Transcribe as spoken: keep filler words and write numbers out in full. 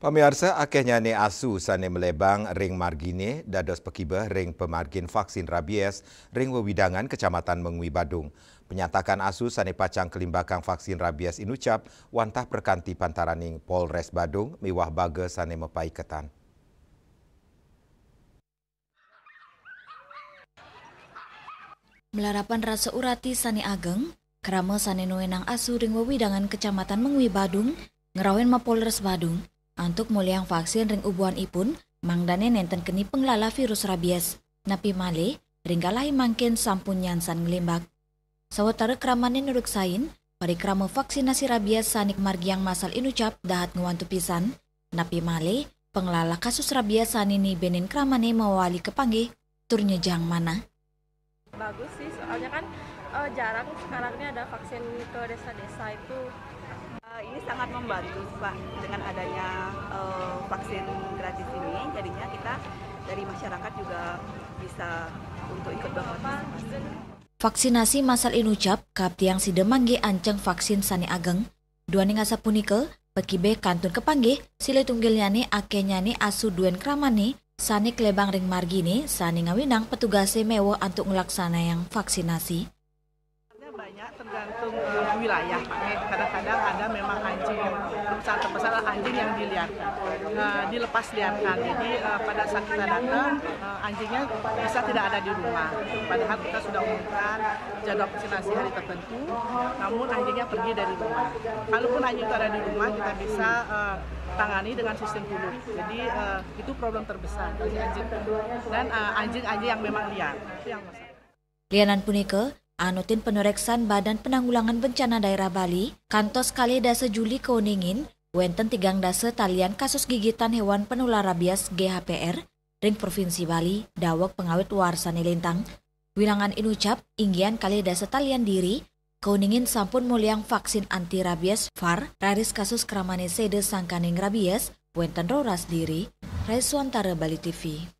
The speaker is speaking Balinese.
Pamiarsa, akéhnyané asu sané malébang ring marginé dados pakibeh ring pamargin vaksin rabies ring wewidangan Kecamatan Mengwi Badung. Panyatakan asu sané pacang kalimbakang vaksin rabies inucap wantah prakanti pantaraning Polres Badung miwah baga sané mapaiketan. Malarapan rasa urati sané ageng, krama sané nuénang asu ring wewidangan Kecamatan Mengwi Badung ngrauhin Mapolres Badung antuk molihang vaksin ring ubuhanipun, mangdané nénten keni panglalah virus rabies. Napi malih, ring galahé mangkin sampun nyansan nglimbak. Sawatara kramané nureksain, parikrama vaksinasi rabies sané kamargiang masal inucap dahat ngwantu pisan. Napi malih, panglalah kasus rabies sané nibenin kramané mawali kapanggih tur nyejang manah. Bagus sih, soalnya kan, eh, jarang sekarang ini ada vaksin ke desa-desa itu. Eh, ini sangat membantu, Pak, dengan adanya, eh, vaksin gratis ini. Jadinya kita dari masyarakat juga bisa untuk ikut berpartisipasi. Vaksinasi masal inucap kaaptiang sida manggih anceng vaksin sané ageng. Duaning asapunika, pakibeh kantun kapanggih, silih tunggilnyané akéhnyané asu duén kramané sané kalébang ring marginé sané ngawinang petugasé méweh antuk nglaksanayang vaksinasi. Banyak tergantung, eh, wilayah, Pak, ya. Kadang-kadang ada memang anjing yang, perusahaan terbesar adalah anjing yang diliarkan, eh, dilepas liarkan. Jadi, eh, pada saat kita datang, eh, anjingnya bisa tidak ada di rumah. Padahal kita sudah umumkan jadwal vaksinasi hari tertentu, namun anjingnya pergi dari rumah. Kalaupun anjing itu ada di rumah, kita bisa, eh, tangani dengan sistem puluh. Jadi, eh, itu problem terbesar bagi anjing. Dan, eh, anjing-anjing yang memang liar, itu yang masalah. Lianan punika, anutin panureksan Badan Penanggulangan Bencana Daerah Bali, kantos kalih dasa Juli kauningin, wénten tigang dasa talian kasus gigitan hewan penular rabies G H P R ring Provinsi Bali, daweg pangawit warsané lintang. Wilangan inucap, inggihan kalih dasa talian diri, kauningin sampun molihang vaksin anti rabies var, raris kasus kramané séda sangkaning rabies, wénten roras diri. Rai Suantara, Bali T V.